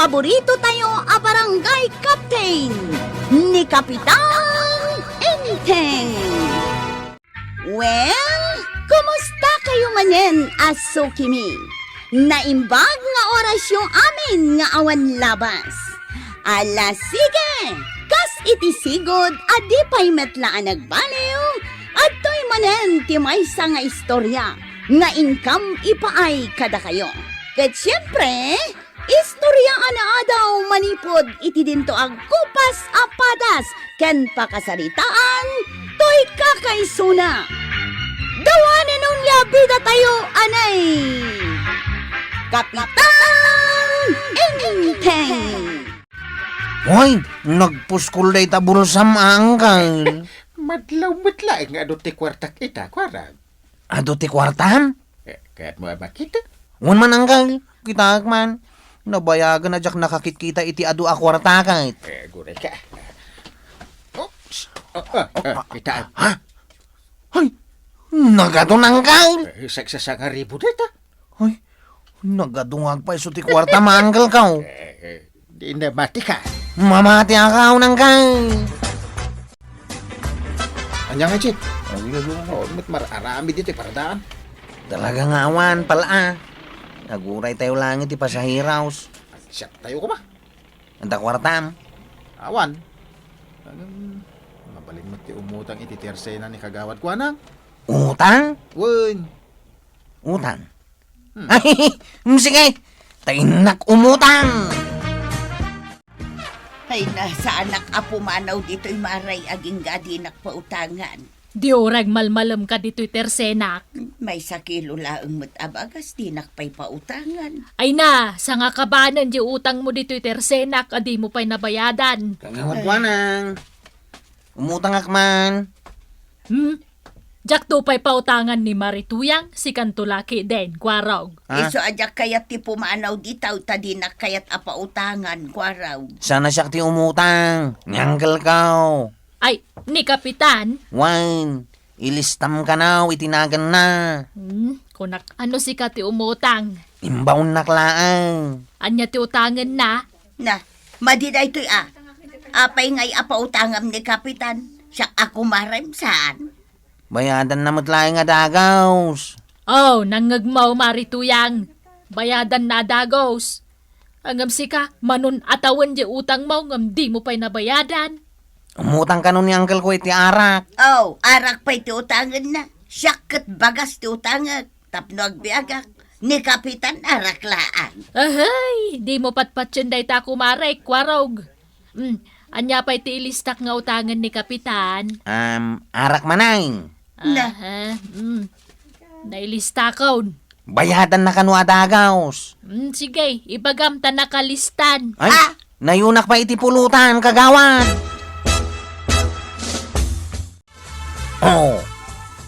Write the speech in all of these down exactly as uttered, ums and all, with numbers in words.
paborito tayo a barangay captain, ni Kapitan Enteng. Well, kumusta kayo manen a sukimi? Naimbag nga orasyo amin nga awan labas. Ala, sige! Kas iti sigud a di pay met la a nagbaliw, adtoy manen ti maysa nga istorya nga inkam ipaay kadakayo. Ket siempre, istorya a naadaw manipud iti dinto agkupas a padas ken pakasaritaan toy kakaisuna. Dawanen onia bida tayo, anay! Kapitan Enteng! Hoy, nagpuskol dayta bulsam, Uncle. Madlaw met laeng nga adu ti kuartak ita, kuarag. Adu ti kuartam? Eh, kayatmo a makita? Wen man, Uncle. Kitaek man. Nabayagen a diak nakakitkita iti adu a kuarta ket. Eh, aguray ka. Oops. Ah, ah, ah, kitaek. Ha? Hoy, nagadun, Uncle. Eh, sagsasangaribu dayta. Hoy, nagadungag pay isu ti kuartam, Uncle ko. Eh, eh, di na mati ka. Mamati ako, Uncle. Ania nga, Chief? Ay, ano, ano, ano, met mar-, aramid iti paradaan. Talaga nga awan, pala. Aguray tayo lang iti pasaheros. Siak tayo ko ba? Anta kuartam? Awan. Ngem, mabalin met ti umutang iti tersena ni Kagawad Kuanang. Utang? Wen. Utang? Hmm. Ay, mm, sige. Ta innak umutang. Ay, na, saanak a pumanaw ditoy, Maray, agingga dinak pautangan. Di uray malmalemka ditoy tersenak. Maysa kilo laeng met a bagas, dinak pay pautangan. Ay na, sangakabanen di utangmo ditoy tersenak a dimo pay nabayadan. Kagawad Kuanang. Umutangak man. Hmm? Diakto pay pautangan ni Marituyang, sikanto la ketdin, kuarog. Ha? Isu a diak kayat ti pumanaw dita, ta dinak kayat a pautangan, kuarog. Saan a siak ti umutang, ni uncle ko. Ay, ni Kapitan? Wen, ilistam kano iti naganna. Hmm, kunak, ano sika ti umutang? Imbaonnak laeng. Ania ti utangenna? Na, madi daytoy a. Apay ngay a pautangam ni Kapitan? Siak a kumarem, saan? Bayadanna met laeng a dagaws. Oh, nangngegmo, Marituyang. Bayadanna a dagaws. Ngem sika, manon a tawen di utangmo ngem dimo pay nabayadan. Umutang kano ni uncle ko iti arak. Oh, arak pay ti utangenna. Siak ket bagas ti utangek. Tapno agbiagak, ni Kapitan arak laeng. Ahay, dimo patpatien dayta, kumarek, kuarog. Hmm, ania pay ti ilistak nga utangen ni Kapitan? Um, arak manen. Na. Aha, hmm. Nailistakon. Bayadanna kano a dagaws. Hmm, sige, ibagam ta nakalistan. Ay, ah! Nayunak pay iti pulutan, kagawad. Oh,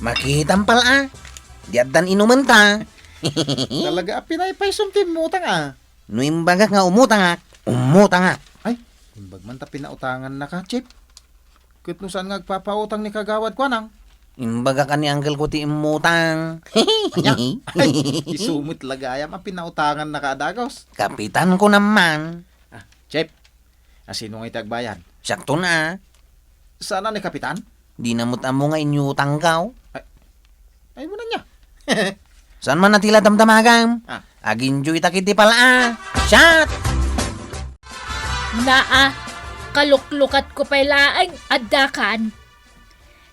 makitam pala, ah. Di addan inumenta. Talaga a pinaypaysom ti immutang, ah. No imbagak nga umutangak, umutangak. Ay, imbag man ta pinautangannaka, Chief. Ket no saan nga agpapautang ni Kagawad Kuanang? Imbagak a ni uncle ko ti immutang. Ania? Ay, isu met la gayam a pinautangannaka a dagaws. Kapitan ko naman. Ah, Chief, a sino nga iti agbayad? Siakto na. Saan a ni Kapitan? Di na met ammo nga inyutangko. Ay, ay, mo na niya. Saan man a ti la damdamagam? Ah. Aginjoy ta ketdi pala, ah. Shot! Naa, kaluklukatko pay laeng, addakan.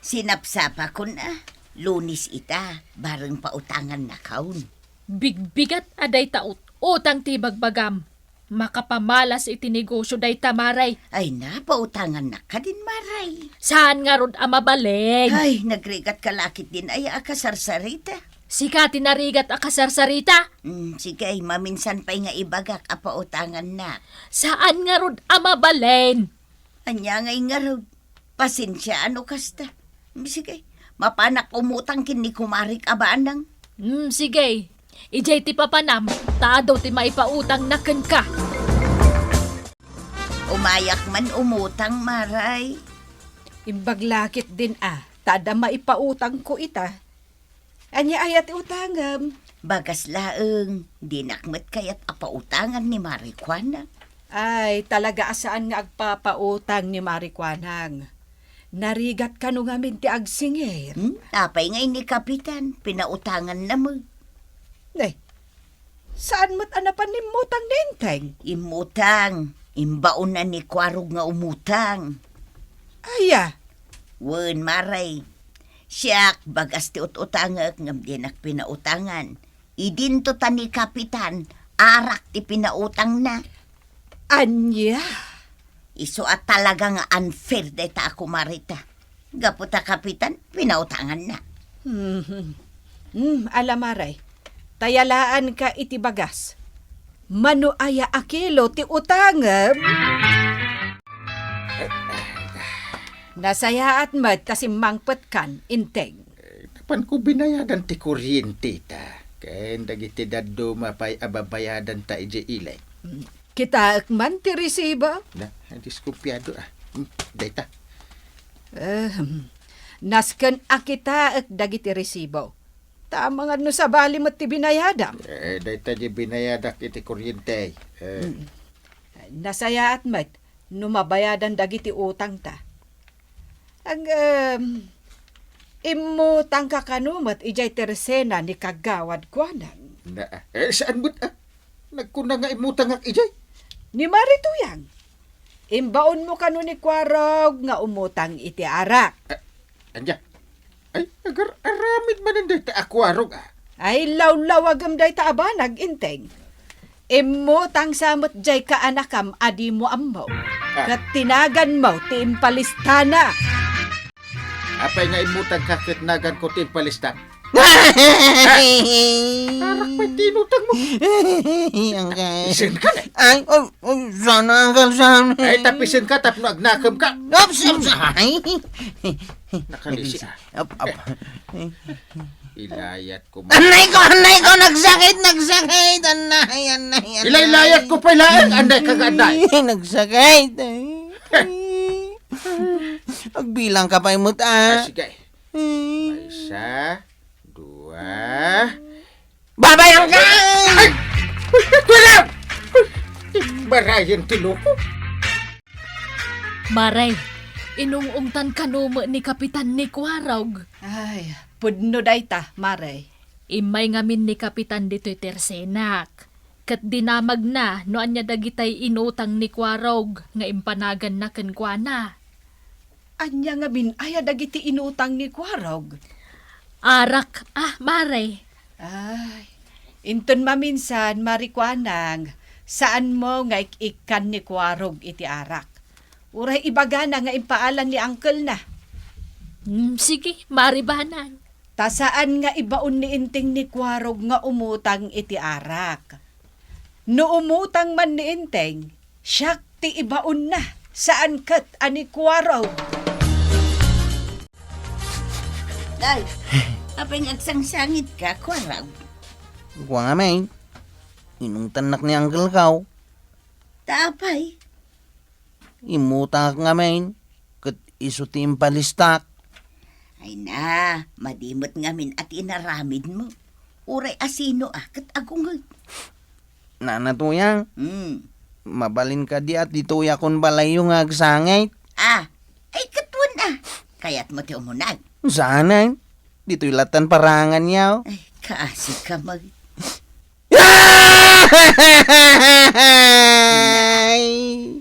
Sinapsapakon, ah. Lunes ita, bareng pautangannakon. Bigbigat a dayta ut-, utang ti ibagbagam. Makapamalas iti negosio dayta, Maray. Ay na, pautangannak kadin, Maray. Saan ngarud a mabalin? Ay, nagrigat ka la ketdin aya a kasarsarita. Sika ti narigat a kasarsarita? Mm, sige, maminsan pay nga ibagak a pautangannak. Saan ngarud a mabalin? Ania ngay ngarud? Pasensia no kasta. Mm, sige, mapanak umutang ken ni kumarik a banang. Mm, sige. Idiay ti papanam, ta adu ti maipautangna kenka. Umayak man umutang, Maray. Imbag la ketdin a, ta adda maipautangko ita. Ania aya ti utangem? Bagas laeng, dinak met kayat a pautangan ni Maray Kuana. Ay, talaga a saan nga agpapautang ni Mari Kuanang. Narigat kano ngamin ti agsingir. Hmm? Apay nga ni Kapitan, pinautanganna met. Ne, saan met a napan immutang ni Enteng? Immutang. Imbaonna ni Kuarog nga umutang. Aya? Wen, Mari. Siak, bagas ti ut-utangek ngem dinak pinautangan. Idinto ta ni Kapitan, arak ti pinautangna. Ania? Isu a talaga nga unfair dayta a kumarita. Gapu ta Kapitan, pinautanganna. Hmm. Hmm, ala, Mari. Tayalaanka iti bagas. Mano aya a kilo ti utangem? Nasayaat met ta simmangpetkan, Enteng. Eh, napanko binayadan ti kuryenteta ken dagiti dadduma pay a babayadanta idiay ilay. Mm. Kitaek man ti resibo? Na, diskumpiado, ah. Hmm, dayta. Ehem. Nasken a kitaek dagiti resibo. Ta amangan no sabali met ti binayadam. Eh, dayta di binayadak iti kuryente. Eh. Mm. Nasayaat met no mabayadan dagiti utangta. Ag, em, immutangka kano met idiay tersena ni Kagawad Kuanang? Na, eh, saan met, ah? Nagkuna nga immutangak idiay? Ni Mari Tuyang. Imbaonmo kano ni Kuarog nga umutang iti arak. Ah, ania? Ay, agar-aramid manen dayta a Kuarog, ah. Ay, lawlawagem dayta a banag, Enteng. Immutang sa met diay kaanakam a dimo ammo. Ah. Ket tinaganmo ti impalistana. Apay nga immutangka ket naganko ti impalistak? Arak pay tinutang mo. Angkay. Isenka? Ay, oh, oh, sana, angkay, sana. Ay, tapisen ka, tapno agnakem ka. Oops, oops, ay. Nakalisi, ah. Ap, ap. Ilayat ko mo. Anay ko, anay ko, nagsakit, nagsakit. Anay, anay, anay. Ilaylayat ko pay laeng, anay ka nga anay. Nagsakit. Ay. Agbilang ka pay met, ah. Ah, sige. Hmm. Maysa, dua. Babayang ka! Ay! Ay! Ay! Ay! Marayen ti loko. Mari, inung-ungtan kano met ni Kapitan ni Kuarog. Ay, pudno dayta, Mari. Immay ngamin ni Kapitan ditoy tersenak. Ket dinamagna no ania dagitay inutang ni Kuarog nga impanaganna kenkuana. Ania ngamin aya dagiti inutang ni Kuarog? Arak, ah, Mari. Ay, inton maminsan, Mari Kuanang, saanmo nga ik-ikkan ni Kuarog iti arak. Uray ibagana nga impaalan ni angkelna. Hmm, sige, Mari Banang. Ta saan nga ibaon ni Enteng ni Kuarog nga umutang iti arak. No umutang man ni Enteng, siak ti ibaonna, saan ket a ni Kuarog. Day, apay nga agsangsangitka, Kuarog? Kua ngamin, inungtannak ni Uncle Kaw. Ta apay? Immutangak ngamin, ket isu ti impalistak. Ay na, madi met ngamin a ti inaramidmo. Uray a sino a ket agunget. Nana Tuyang, hmm, mabalin kadi a ditoy a kon balayyo nga agsangit? Ah, ay ket wen a. Kayatmo ti umunag? Saanen. Ditoy lattan paranganyo. Ay, kaasi ka mag- Ay!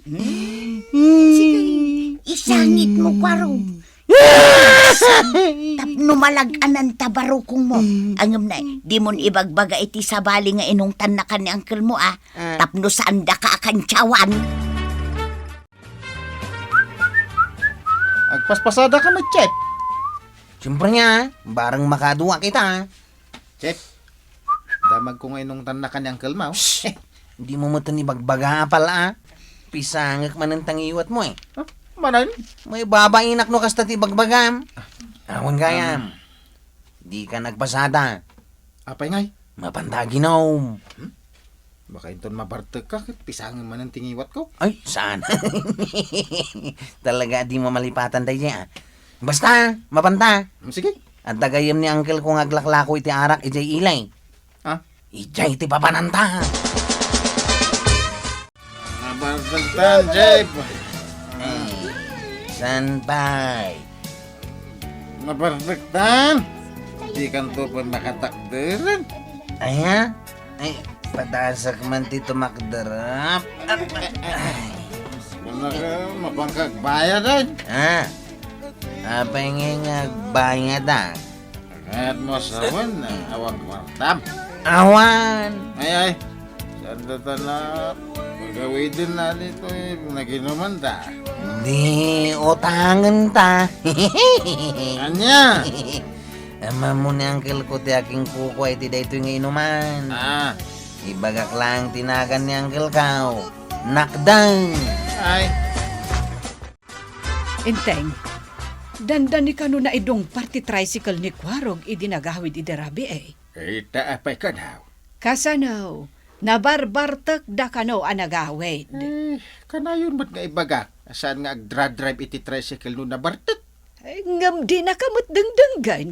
Hmm? Sige, isangit mo, Kuarog. Tapno malag-anan ta barukong mo. Angem na, di mon ibagbaga iti sabali nga inungtannakan ni uncle mo, ah. Ah. Tapno saan daka a kantsawan. Agpaspasada ka met, Chef? Siyempre nga, bareng makadua kita. Chef, damagko nga inungtannakan ni Uncle Mau. Shh! Di mo met ibagbaga, apal, ah. Pisangek manen ta ngiwatmo, eh. Ah, manen? Maibabainak no kasta ti bagbagam. Awan gayam. Um. Di ka nagpasada. Apay ngay? Mapanta aginom. Hmm? Baka inton mabartek ka, ket pisangem manen ti ngiwatko. Ay, saan? Talaga di mo malipatan daydi, ah. Basta, mapanta. Hmm, sige. Adda gayyem ni uncle ko nga aglaklako iti arak idiay ilay. Ah? Idiay ti papananta. Bartagtan, Jeff. Ay, saan bay? Nabartagtan. Di kanto pa makatakderan. Aya? Ay, patasak man ti tumakderap. Ano ka, mapangkagbayad, ay? Ha? Apay nga nga agbayad, ah? Kayat mo sawen, ah, awan kwartam. Awan! Ay, ay. Saan da ta na pagawiden na dito, eh, naginuman ta? Di utangen ta. Anya? Ammom ni uncle ko ti akingkukua iti daytoy nga inuman. Ah. Ibagak lang ti nagan ni uncle ko. Nakdang! Ay. Enteng, dandani kano naidungpat ti tricycle ni Kuarog idi nagawid idi rabii, eh. Ita apay kano? Kasano? Nabarbartekda kano a nagawid? Eh, kanayon met nga ibagak a saan nga agdradrive iti tricycle no nabartek? Eh, ngem dinaka met dengdenggen.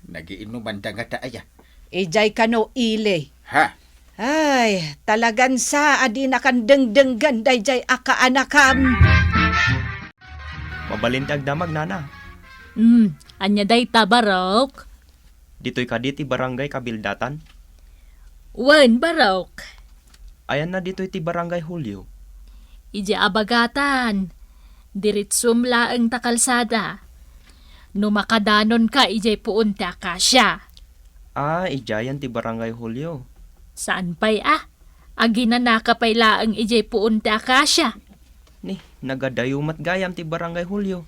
Nagiinuman da ngata aya? Idiay kano ili. Ha? Ay, talagan sa a dinakan dengdenggen daydiay a kaanakam. Mabalin ti agdamag, nana. Hmm, ania dayta, Barok? Ditoy kadi ti barangay Kabildatan? Wen, Barok. Ayanna ditoy ti barangay Julio? Idiay abagatan. Diritsuem laeng ta kalsada. No makadanonka idiay puon ti akasia. Ah, idiayen ti barangay Julio. Saan pay a? Aginanaka pay laeng idiay puon ti akasia. Ni, nagadayo met gayam ti barangay Julio.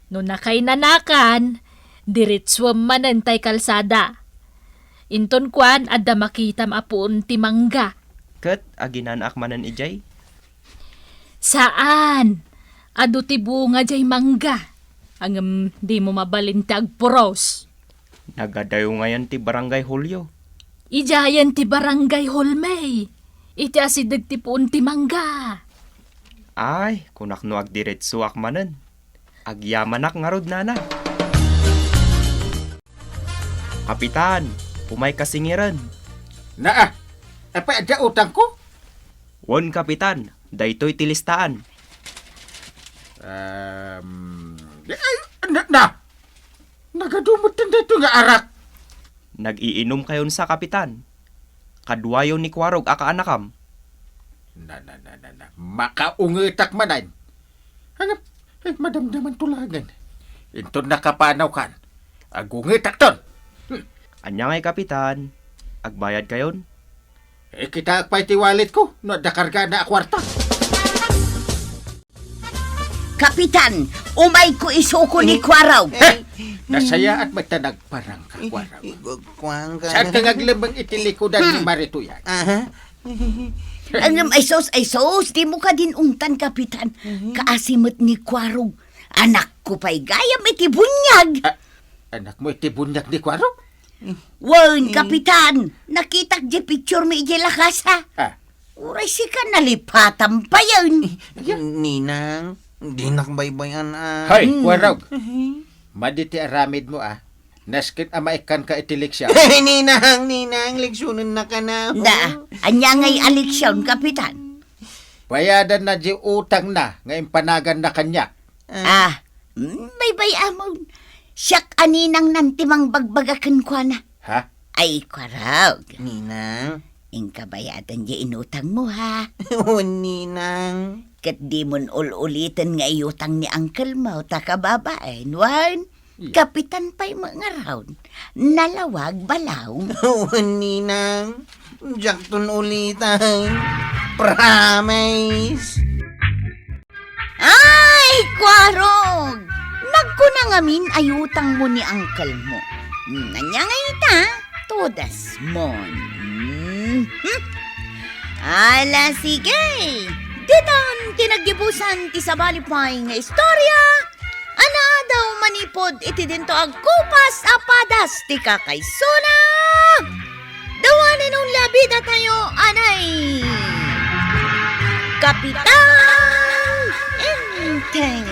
No nakainanakan, diritsuem manen tay kalsada. Inton kuan, adda makitam a puon ti mangga. Ket aginanaak manen idiay? Saan! Adu ti bunga diay mangga. Ngem dimo mabalin ti agpuros. Nagadayo ngayan ti Barangay Julio. Idiayen ti Barangay Julmey. Iti asideg ti puon ti mangga. Ay, kunak no agdiretsoak manen. Agyamanak ngarud, nana. Kapitan, umayka singiren. Naa, apay adda utangko? Wen, Kapitan, daytoy ti listaan. Em, ay, na, na! Nagadu met daytoy nga arak. Nag-iinumkayon sa, Kapitan. Kaduayo ni Kuarog a kaanakam. Na, na, na, na, na. Makaungetak manen. Hanap, eh, madamdaman tulagan. Inton nakapanawkan, agungetakton. Hmm. Ania ngay, Kapitan? Agbayadkayon? Eh, kitaek pay ti walletko no adda kargana a kuarta. Kapitan, umayko isuko ni Kuarog. Eh, nasayaat met ta nagparangka, Kuarog. Kuan ka. Saan ka nga aglemmeng iti likudan ni Marituyan? Aha. Ngem, ay sus, ay sus, dimo kadin ungtan, Kapitan. Kaasi met ni Kuarog. Anakko pay gayam iti buniag. Ah, anakmo iti buniag ni Kuarog? Wen, Kapitan, nakitak diay picturemi idiay lakasa. Ah. Uray sika nalipatan payen. Ninang, dinak baybay-an a. Hay, Kuarog. Madi ti aramidmo a. Nasken a maikkanka iti leksion. Ninang, ninang, leksionennaka na. Da, ania ngay a leksion, Kapitan? Bayadanna diay utangna nga impanaganna kaniak. Ah, mm, baybay-amon. Siak a ninangnan ti mangbagbaga kenkuana. Ha? Ay, Kuarog. Ninang. Inka bayadan diay inutangmo, ha? Wen, ninang. Ket dimon ul-uliten nga iutang ni uncle mo ta kababain, wen? Iya. Kapitan pay met ngarud. Nalawag balaw. Wen, ninang. Diakton ulitan. Promise. Ay, Kuarog! Nagkuna ngamin a iutangmo ni uncle mo. Hmm, ania ngay ita? Todas mon. Hmm. Ala, sige. Ditan ti naggibusan ti sabali pay nga istorya a naadaw manipud iti dinto agkupas a padas ti kakaisuna. Dawanen onli a bidatayo, anay, Kapitan Enteng.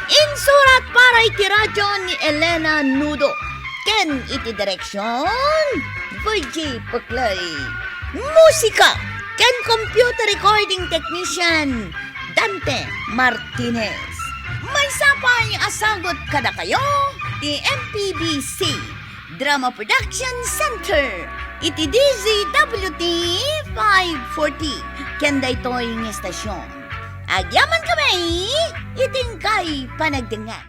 Insurat para iti radio ni Elena Nudo ken iti direksion, Virgie Peclay. Musika, ken computer recording technician Dante Martinez. Maysa pay a sagut kadakayo ti M P B C Drama Production Center iti D Z W T five forty ken daytoy nga estasion. Agyaman kami iti inkay panagdengngeg.